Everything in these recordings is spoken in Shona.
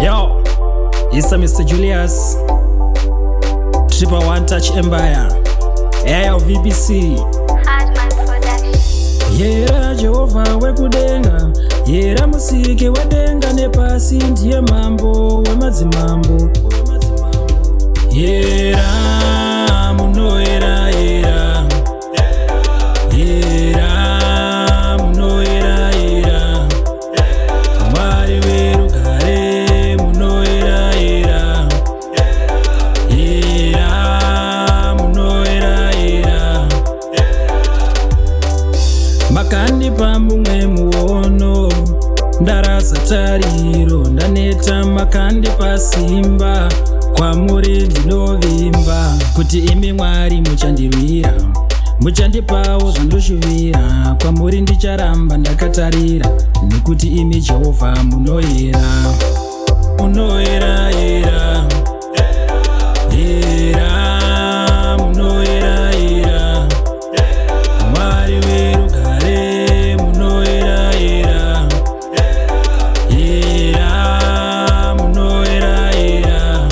Yo, it's Mr. Julius, 111 Touch Empire, ALVBC. Hardman Production. Yera Jehovha wekudenga, yera musiki wedenga nepasi, ndiye mambo wemadzimambo. Yera munoyera yera, yera munoyera yera, Mwari werugare munoyera yera, yera munoyera yera. Makandipa mumwe muono, ndarasa tariro, ndaneta, makandipa simba, kwamuri ndinovimba kuti imi Mwari muchandirwira, muchandipawo zvandoshuvira, kwamuri ndicharamba ndakatarira, nekuti imi Jehovha munoyera, munoyera yera, yera munoyera yera, Mwari werugare munoyera yera, yera munoyera yera.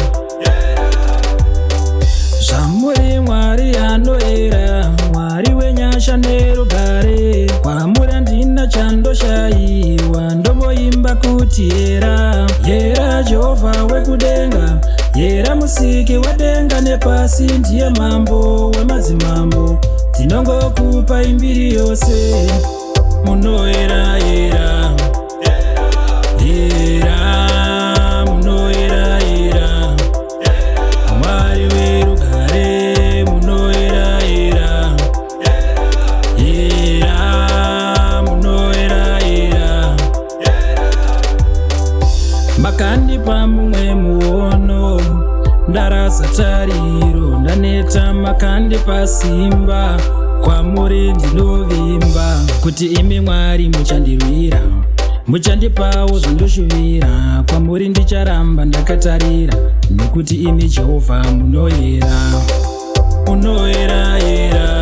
Zvamuri Mwari anoyera, Mwari wenyasha nerugare, kwamuri handina chandoshayiwa, ndomboimba kuti yera, yera Jehovha wekudenga, yera musiki wedenga nepasi, ndiye mambo wemadzimambo, ndinongokupa imbiri yose, munoyera yera, yera munoyera yera, Mwari werugare munoyera yera, yera munoyera yera. Makandipa mumwe muono, ndarasa tariro, ndaneta, makandipa simba, kwamuri ndinovimba kuti imi Mwari muchandirwira, muchandipawo zvandoshuvira, kwamuri ndicharamba ndakatarira, nekuti imi Jehovha munoyera, munoyera yera.